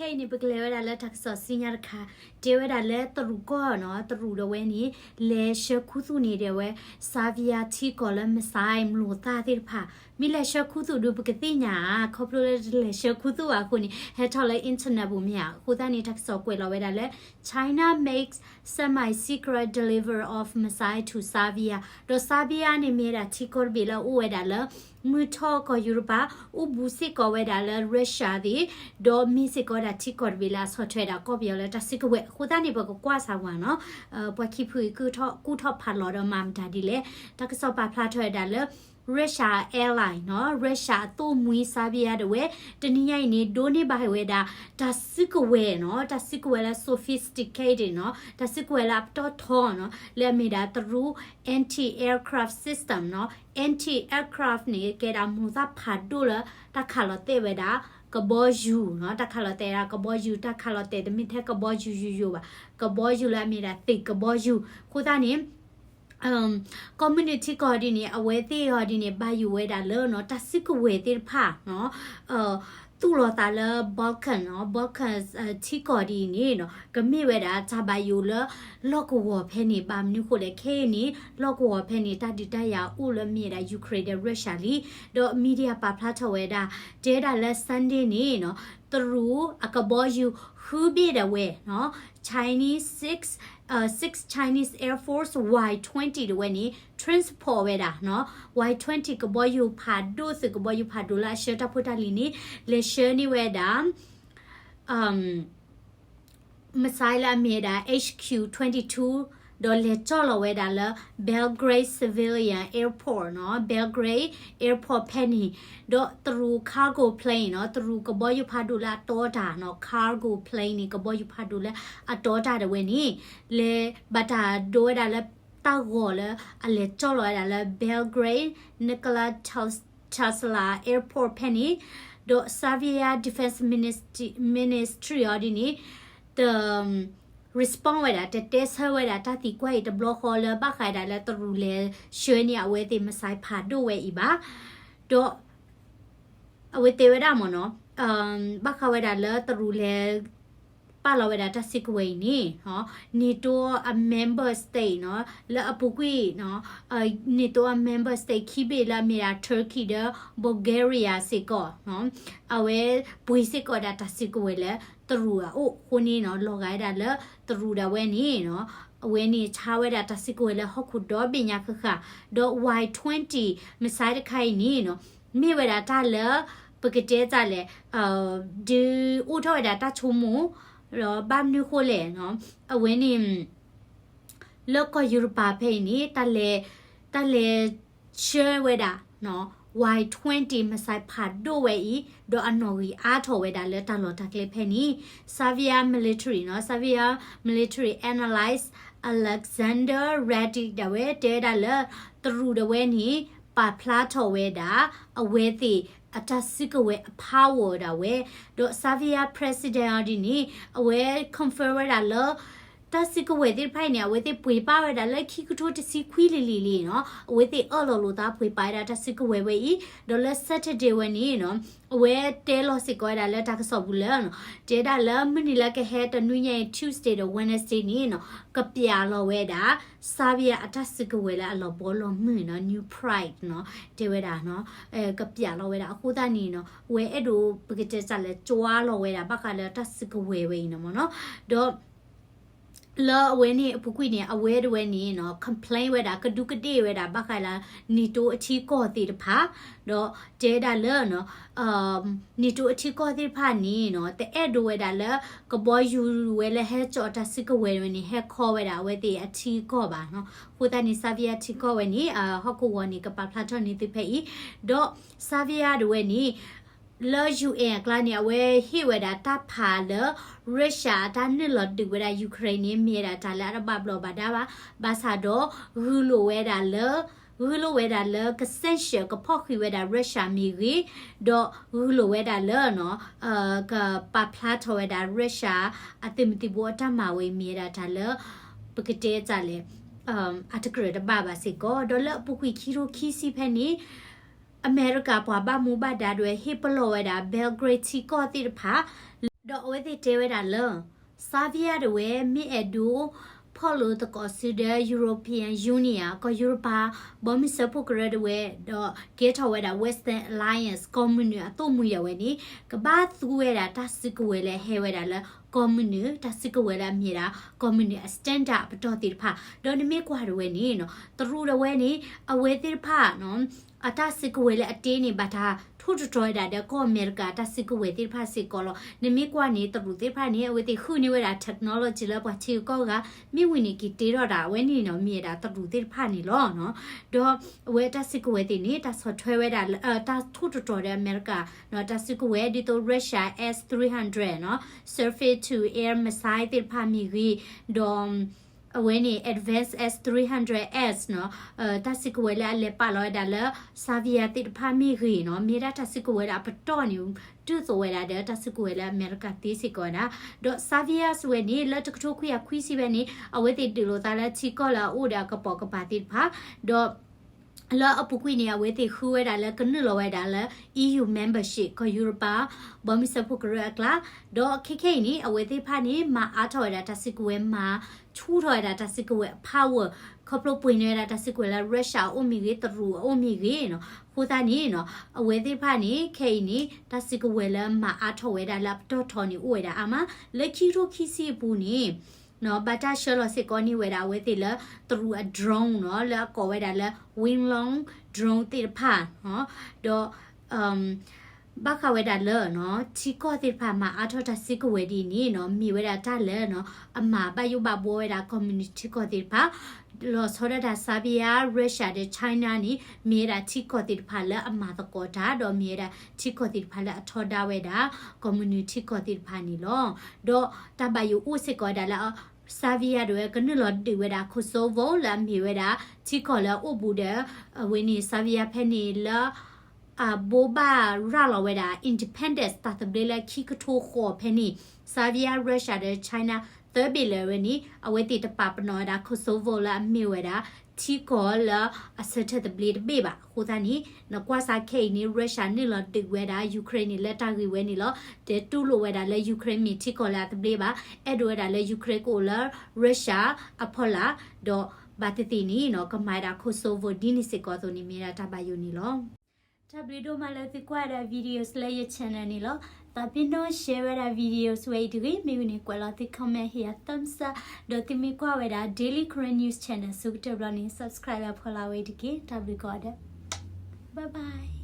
ခဲအံၤန့ၣ် ပကလဲၤဝဲဒၣ်လၢတၢ်ကစီၣ်ဆူညါတခါ, တဲဝဲဒၣ်လၢတရူးကီၢ်နီၤ, တရူးဒီးဝဲန့ၣ် လဲၤဆှၢခူသူၣ်န့ၢ်ဒံးဝဲ Syria ထံကီၢ်လၢ missile မျိာ်သၣ်သ့ၣ်တဖၣ်, မ့ၢ်လဲၤဆှၢခူသူၣ်ဒီး ပကသ့ၣ်ညါဧါ, ခီဖျိလၢတလဲၤဆှၢခူသူၣ်ဘၣ်အဃိန့ၣ် ဟဲထီၣ်လၢ internet ပူၤမ့ၢ်ဧါ. အဃိသတးန့ၣ် တၢ်ကစီၣ်ကွဲးလီၤဝဲဒၣ်လၢ China makes semi-secret delivery of missile to Serbia, ဒီး Serbia န့ၣ်မ့ၢ်ဝဲဒၣ်ထံကီၢ်တဘ့ၣ်လၢအအိၣ်ဝဲဒၣ်လၢ မုၢ်ထီၣ်ကီၢ်ယူရပၤ, အိၣ်ဘူးစ့ၢ်ကီးဝဲဒၣ်လၢ Russia သ့ၣ်, ဒီးမ့ၢ်စ့ၢ်ကီးဝဲဒၣ်ထံကီၢ်တဘ့ၣ်လၢအဆီၣ်ထွဲဒၣ်ကီၢ်ပယီၤလၢတၢ်စုကဝဲၤ. အဃိသတးန့ၣ် ပကကွၢ်စၢ်ဝဲနီၤ, ပှၤခံဖုအံၤ ကူၣ်ထီၣ်ဖးလီၤဒီးမၤမတၤဒ်လဲၣ်. တၢ်ကစီၣ်ပာ်ဖျါထီၣ်ဝဲဒၣ်လၢ Russia airline နီၤ, Russia အသိၣ်မှံ Serbia ဒၣ်ဝဲ တနံၤညါအံၤန့ၣ် ဒိးန့ၢ်ဘၣ်ဝဲဒၣ် တၢ်စုကဝဲၤနီၤ, တၢ်စုကဝဲၤလၢ sophisticated နီၤ, တၢ်စုကဝဲၤလၢအပတီၢ်ထီနီၤ, လၢအမ့ၢ်ဒၣ်တရူး anti-aircraft system နီၤ. Anti-aircraft န့ၣ် ကဲဒၣ်မျိာ်သၣ်ဖးဒိၣ်လၢ တၢ်ခးလီၤတဲာ်ဝဲဒၣ် ကဘီယူၤနီၤ, တၢ်ခးလီၤတဲာ်ဒၣ်ကဘီယူၤ, တၢ်ခးလီၤတဲာ်တမ့ၢ်ထဲကဘီယူၤယူၤယိာ်ဘၣ်, ကဘီယူၤလၢအမ့ၢ်ဒၣ်သ့ၣ်ကဘီယူၤ. အဃိသတးန့ၣ် ကီၢ်မုၢ်နုာ်ထံကီၢ်ဒ်န့ၣ် အဝဲသ့ၣ်အီၤဒ်န့ၣ် ဘၣ်ယိၣ်ဝဲဒၣ်လၢနီၤ, တၢ်စုကဝဲၤသ့ၣ်တဖၣ်နီၤ, သူၣ်လီၤသးလၢ Balkan နီၤ, Balkan ထံကီၢ်ဒ်အံၤန့ၣ်နီၤ, ကမ့ၢ်ဝဲဒၣ်တၢ်ဘၣ်ယိၣ်လၢ လီၢ်ကဝီၤဖဲန့ၣ်. ဘၣ်မနုၤဃိလဲၣ်, ခဲအံၤန့ၣ် လီၢ်ကဝီၤဖဲန့ၣ် တၢ်ဒုးတၢ်ယၤအိၣ်လၢမ့ၢ်ဝဲဒၣ် Ukraine ဒီး Russia လံ. ဒီး media ပာ်ဖျါထီၣ်ဝဲဒၣ်, တဲဒၣ်လၢ Sunday န့ၣ်နီၤ, တရူးအကဘီယူၤဃုဘ့ၣ်ဒၣ်ဝဲနီၤ, Chinese six, uh, six Chinese Air Force Y twenty ဒၣ်ဝဲန့ၣ် transport ဝဲဒၣ်နီၤ, Y twenty ကဘီယူၤဖးဒိၣ်, သုးကဘီယူၤဖးဒိၣ်လၢအဆှၢတၢ်ဖိတၢ်လံၤန့ၣ် လဲၤဆှၢန့ၢ်ဝဲဒၣ် missile လၢအမ့ၢ်ဝဲဒၣ် H Q twenty two ဒီးလဲၤကၠီၣ်လီၤဝဲဒၣ်လၢ Belgrade Civilian Airport နီၤ, Belgrade Airport ဖဲန့ၣ်, ဒီးတရူး cargo plane နီၤ, တရူးကဘီယူၤဖးဒိၣ်လၢအတီတၢ်နီၤ, cargo plane န့ၣ် ကဘီယူၤဖးဒိၣ်လၢအတီတၢ်ဒၣ်ဝဲန့ၣ်, လဲၤဘၣ်တၢ်ဒိဝဲဒၣ်လၢတၢ်ဂီၤလၢအလဲၤကၠီၣ်လီၤဝဲဒၣ်လၢ Belgrade Nikola Tesla Airport ဖဲန့ၣ်, ဒီး Serbia Defense Ministry အီၤဒ်န့ၣ် တ respond ဝဲဒၣ်, တတဲဆၢဝဲဒၣ်တၢ်သံကွၢ်အံၤတဘျီဃီလၢဘၣ်ဃးဒၣ်လၢတရူးလဲၤဆှၢန့ၢ်အဝဲသ့ၣ် missile ဖးဒိၣ်ဝဲအံၤဘၣ်. ဒီး အဝဲတဲဝဲဒၣ်မ့ၢ်နီၤ, ဘၣ်ဃးဝဲဒၣ်လၢတရူးလဲၤ ပာ်လီၤဝဲဒၣ်တၢ်စုကဝဲၤအံၤန့ၣ်, NATO အ member state နီၤ, လၢအပူၤကွံာ် NATO အ member state ခံဘ့ၣ်လၢအမ့ၢ်ဒၣ် Turkey ဒီး Bulgaria စ့ၢ်ကီး, အဝဲပှ့ၤစ့ၢ်ကီးဒၣ်တၢ်စုကဝဲၤလၢတရူးအအိၣ်အဃိန့ၣ်နီၤ, လီၤဂာ်ဝဲဒၣ်လၢတရူးဒၣ်ဝဲန့ၣ်နီၤ, အဝဲန့ၣ်ဆါဝဲဒၣ်တၢ်စုကဝဲၤလၢဟီၣ်ခိၣ်ဒီဘ့ၣ်ညါဃၣ်ဃၣ်, ဒီး Y twenty missile တခါအံၤန့ၣ်နီၤ, မ့ၢ်ဝဲဒၣ်တၢ်လၢ ပကတဲတၢ်လဲၣ်, ဒုးအိၣ်ထီၣ်ဝဲဒၣ်တၢ်ဆိကမိၣ်, ဒီးဘၣ်မနုၤဃိလဲၣ်, အဝဲန့ၣ် လၢကီၢ်ယူရပၤဖဲအံၤန့ၣ် တၢ်လဲၤ, တၢ်လဲၤဆှၢဝဲဒၣ် Y twenty missile ဖးဒိၣ်ဝဲအံၤ ဒီးအနီၣ်ဂံၢ်အါထီၣ်ဝဲဒၣ်လၢတၢ်လီၢ်တၢ်ကျဲဖဲန့ၣ် Serbia military နီၤ, Serbia military analyst Aleksandar Radic ဒၣ်ဝဲတဲဝဲဒၣ်လၢ တရူးဒၣ်ဝဲန့ၣ် ပာ်ဖျါထီၣ်ဝဲဒၣ် အဝဲသ့ၣ်အတၢ်စုကဝဲၤအ power ဒၣ်ဝဲ, ဒီး Serbia president အီၤဒ်န့ၣ် အဝဲ confirm ဝဲဒၣ်လၢ တၢ်စုကဝဲၤသ့ၣ်တဖၣ်အံၤန့ၣ် အဝဲသ့ၣ်ပှ့ၤပာ်ဝဲဒၣ်လၢခံကထိတဆံခွံလံၤလံၤလံၤနီၤ, အဝဲသ့ၣ်အၢၣ်လီၤလိာ်သး ပှ့ၤပာ်ဝဲဒၣ်တၢ်စုကဝဲၤဝဲအံၤ, ဒီးလၢ Saturday ဝဲန့ၣ်နီၤ, အဝဲတဲလီၤစ့ၢ်ကီးဝဲဒၣ်လၢတၢ်ကစီၣ်ပူၤလၢ တဲဒၣ်လၢမုၢ်နံၤလၢကဟဲတနွံညါအံၤ Tuesday ဒီး Wednesday န့ၣ်နီၤ, ကပျးလီၤဝဲဒၣ် Serbia အတၢ်စုကဝဲၤလၢအလီၤဘီလီၤမုၢ်နီၤ, new pride နီၤ, တဲဝဲဒၣ်နီၤ, ကပျးလီၤဝဲဒၣ်အဃိသတးန့ၣ်နီၤ, အဝဲအဲၣ်ဒိးပကတဲစးလဲၣ် ကၠွါလီၤဝဲဒၣ်ဘၣ်ဃးလၢတၢ်စုကဝဲၤဝဲအံၤန့ၣ်မ့ၢ်နီၤ, ဒီး လၢအဝဲန့ၣ်အပူၤကွံာ်န့ၣ် အဝဲတဝဲန့ၣ်နီၤ complain ဝဲဒၣ် ကဒူးကဒ့ၣ်ဝဲဒၣ် ဘၣ်ဃးလၢ NATO အထံကီၢ်သ့ၣ်တဖၣ်, ဒီးတဲဒၣ်လၢ NATO အထံကီၢ်သ့ၣ်တဖၣ်န့ၣ်နီၤ တအဲၣ်ဒိးဝဲဒၣ်လၢ ကဘီယူၤဝဲလၢဟဲကၠီၣ်တၢ်စုကဝဲၤဝဲန့ၣ် ဟဲခီဝဲဒၣ်အဝဲသ့ၣ်အထံကီၢ်ဘၣ်နီၤ. အဃိသတးန့ၣ် Serbia ထံကီၢ်ဝဲန့ၣ် ဟီၣ်ကဝီၤန့ၣ် ကပာ်ဖျါထီၣ်န့ၢ်သုဖဲအံၤ, ဒီး Serbia တဝဲန့ၣ် လၢ UN အကျါန့ၣ် အဝဲဟ့ၣ်ဝဲဒၣ်တၢ်ဖးလၢ Russia အတၢ်နုာ်လီၤဒုးဝဲဒၣ် Ukraine န့ၣ် မ့ၢ်ဝဲဒၣ်တၢ်လၢအတဘၣ်ဘျီးဘၣ်ဒါဘၣ်, ဘၣ်ဆၣ်ဒီး ဂုာ်လိာ်ဝဲဒၣ်လၢ ဂုာ်လိာ်ဝဲဒၣ်လၢ က sanction ကဖီၣ်ဃံးဝဲဒၣ် Russia မ့ၢ်ဂ့ၤ, ဒီးဂုာ်လိာ်ဝဲဒၣ်လၢ ကပာ်ဖျါထီၣ်ဝဲဒၣ် Russia အသုးမုၢ်သံၣ်ဘိအတၢ်မၤဝဲအံၤ မ့ၢ်ဝဲဒၣ်တၢ်လၢ ပကတဲတၢ်လဲၣ် အတကြၢးတဘၣ်ဘၣ်စ့ၢ်ကီး, ဒီးလၢအပူၤကွံာ်ခံထိခံဆံဖဲန့ၣ် အမဲရကၤပှၤဘၣ်မူဘၣ်ဒါဒၣ်ဝဲ ဟ့ၣ်ပလီၢ်ဝဲဒၣ် Belgrade ထံကီၢ်သ့ၣ်တဖၣ်လၢ ဒီးအဝဲသ့ၣ်တဲဝဲဒၣ်လၢ Serbia တဝဲ မ့ၢ်အဲၣ်ဒိး ဖီၣ်လိာ်သကိးစုဒီး European Union ကီၢ်ယူရပၤ ဘီမုၢ်စၢဖှိၣ်ကရၢတဝဲ ဒီးကဲထီၣ်ဝဲဒၣ် Western Alliance ကီၢ်မုၢ်နုာ်အသိၣ်မှံၤဒၣ်ဝဲန့ၣ် ကဘၣ်သူဝဲဒၣ်တၢ်စုကဝဲၤလၢဟဲဝဲဒၣ်လၢ ကီၢ်မုၢ်နုာ် တၢ်စုကဝဲၤလၢအမ့ၢ်ဒၣ် ကီၢ်မုၢ်နုာ်အ standard အပတီၢ်သ့ၣ်တဖၣ် ဒီးနမ့ၢ်ကွၢ်တဝဲန့ၣ်နီၤ တရူးတဝဲန့ၣ် အဝဲသ့ၣ်တဖၣ်နီၤ အတၢ်စုကဝဲၤလၢအတ့န့ၣ် ဘၣ်တၢ်ထိၣ်တတြီၤဝဲဒၣ်ဒီးကီၢ်အမဲရကၤတၢ်စုကဝဲၤသ့ၣ်တဖၣ်စ့ၢ်ကီးလီၤ. နမ့ၢ်ကွၢ်န့ၣ် တရူးသ့ၣ်တဖၣ်န့ၣ် အဝဲသ့ၣ်ဃုန့ၢ်ဝဲဒၣ် technology လၢပှၤထံဂုၤကီၢ်ဂၤ မ့ၢ်ဝံၤန့ၣ်က့ၤတ့ထီၣ်ဒၣ်ဝဲန့ၣ်နီၤ မ့ၢ်ဝဲဒၣ်တရူးသ့ၣ်တဖၣ်န့ၣ်လီၤ. ဒီးအဝဲတၢ်စုကဝဲၤသ့ၣ်န့ၣ် တၢ်ဆီၣ်ထွဲဝဲဒၣ် တၢ်ထိၣ်တတြီၤဒီးအမဲရကၤ တၢ်စုကဝဲၤ ဒ်သိး Russia S three hundred နီၤ surface to air missile သ့ၣ်တဖၣ်မ့ၢ်ဂ့ၤ ဒီး အဝဲန့ၣ် Advanced S three hundred S နီၤ တၢ်စုကဝဲၤလၢအလဲၤပာ်လီၤဝဲဒၣ်လၢ Serbia သ့ၣ်တဖၣ်မ့ၢ်ဂ့ၤနီၤ မ့ၢ်ဒၣ်တၢ်စုကဝဲၤလၢအပတီၢ်န့ၣ် တုၤသိးဝဲဒၣ်ဒီးတၢ်စုကဝဲၤလၢအမဲရကၤသ့စ့ၢ်ကီးဝဲဒၣ် ဒီး Serbia ဝဲန့ၣ် လၢတကထိခွံကယၤခွံဆံဝဲန့ၣ် အဝဲသ့ၣ်ဒုးလိာ်သးလၢထံကီၢ်လၢအအိၣ်ဒီးအကပိာ်ကပၤသ့ၣ်တဖၣ် ဒီး လၢအပူၤကွံာ်န့ၣ် အဝဲသ့ၣ်ဃုဝဲဒၣ်လၢကနုာ်လီၤဝဲဒၣ်လၢ E U membership ကီၢ်ယူရပၤ ဘီမုၢ်စၢဖှိၣ်ကရၢအကျါ ဒီးခဲခဲအံၤန့ၣ် အဝဲသ့ၣ်တဖၣ်န့ၣ် မၤအါထီၣ်ဝဲဒၣ်တၢ်စုကဝဲၤ မၤဆူၣ်ထီၣ်ဝဲဒၣ်တၢ်စုကဝဲၤ power ခီဖျိပှ့ၤန့ၢ်ဝဲဒၣ်တၢ်စုကဝဲၤလၢ Russia အအိၣ်မ့ၢ်ဂ့ၤ တရူးအအိၣ်မ့ၢ်ဂ့ၤနီၤ အဃိသတးန့ၣ်နီၤ အဝဲသ့ၣ်တဖၣ်န့ၣ် ခဲအံၤန့ၣ် တၢ်စုကဝဲၤလၢမၤအါထီၣ်ဝဲဒၣ်လၢအပတီၢ်ထီန့ၣ်အိၣ်ဝဲဒၣ်အါမး လၢခံကထိခံဆံအပူၤန့ၣ် ဘၣ်တၢ်ဆှၢလီၤစ့ၢ်ကီးန့ၢ်ဝဲဒၣ်အဝဲသ့ၣ်လၢတရူးအ drone နီၤ လၢအကိးဝဲဒၣ်လၢ Winglong drone သ့ၣ်တဖၣ်နီၤ ဒီး ဘၣ်ဃးဝဲဒၣ်လၢနီၤ ထံကီၢ်သ့ၣ်တဖၣ်မၤအါထီၣ်တၢ်စုကဝဲၤဒ်အံၤန့ၣ်နီၤ မ့ၢ်ဝဲဒၣ်တၢ်လၢနီၤ အမၤဘၣ်ယိၣ်ဘၣ်ဘှီဝဲဒၣ် communist ထံကီၢ်သ့ၣ်တဖၣ် လီၤဆီဒၣ်တၢ် Serbia Russia ဒီး China န့ၣ် မ့ၢ်ဝဲဒၣ်ထံကီၢ်သ့ၣ်တဖၣ်လၢအမၤသကိးတၢ် ဒီးမ့ၢ်ဝဲဒၣ်ထံကီၢ်သ့ၣ်တဖၣ်လၢအထီဒါဝဲဒၣ် communist ထံကီၢ်သ့ၣ်တဖၣ်န့ၣ်လီၤ. ဒီးတၢ်ဘၣ်ယိၣ်အိၣ်စ့ၢ်ကီးဝဲဒၣ်လၢ Serbia ဒၣ်ဝဲကနုာ်လီၤဒုးဝဲဒၣ် Kosovo လၢအမ့ၢ်ဝဲဒၣ် ထံကီၢ်လၢအအိၣ်ဘူးဒီး အဝဲန့ၣ် Serbia ဖဲန့ၣ်လၢ အဘိးဘၣ်ရၤလီၤဝဲဒၣ် independence တၢ်သဘျ့လၢခံကထိဃိးဖဲန့ၣ် Serbia Russia ဒီး China သၢဘ့ၣ်လၢာ်ဝဲန့ၣ် အဝဲသ့ၣ်တပာ်ပနီၣ်ဝဲဒၣ် Kosovo လၢအမ့ၢ်ဝဲဒၣ် ထံကီၢ်လၢအဆၢထၢၣ်သဘျ့တဘ့ၣ်ဘၣ်. အဃိသတးန့ၣ် နကွၢ်စ့ၢ်ကီးခဲအံၤန့ၣ် Russia နုာ်လီၤဒုးဝဲဒၣ် Ukraine န့ၣ် လၢတၢ်ဂ့ၢ်ဝဲန့ၣ်လီၤ. တဲတူၢ်လိာ်ဝဲဒၣ်လၢ Ukraine မ့ၢ်ထံကီၢ်လၢအသဘျ့ဘၣ်. အဲၣ်ဒိးဝဲဒၣ်လၢ Ukraine ကအိၣ်လၢ Russia အဖီလာ် ဒီးဘၣ်သ့ၣ်သ့ၣ်န့ၣ်နီၤ ကမၤဝဲဒၣ် Kosovo ဒ်န့ၣ်စ့ၢ်ကီးအသိးန့ၣ် မ့ၢ်ဝဲဒၣ်တၢ်ဘၣ်ယိၣ်န့ၣ်လီၤ. တၢ်ဘျုးဒိၣ်မးလၢသုကွၢ်ဝဲဒၣ် videos လၢယ channel န့ၣ်လီၤ. သးပ့ၤနီၣ် share ဝဲဒၣ် videos ဝဲအံၤတဂ့ၤ, မ့ၢ်ဝံၤန့ၣ် ကွဲးလီၤသု comment ဟ့ၣ်ယၤ thumbs up, ဒီးသုမ့ၢ်ကွၢ်ဝဲဒၣ် Daily Karen News Channel ဆိကတၢၢ်ဘျီန့ၣ် subscribe လၢဖီလာ်ဝဲအံၤတက့ၢ်. တၢ်ဘျုးကိးဂၤဒဲး, bye bye.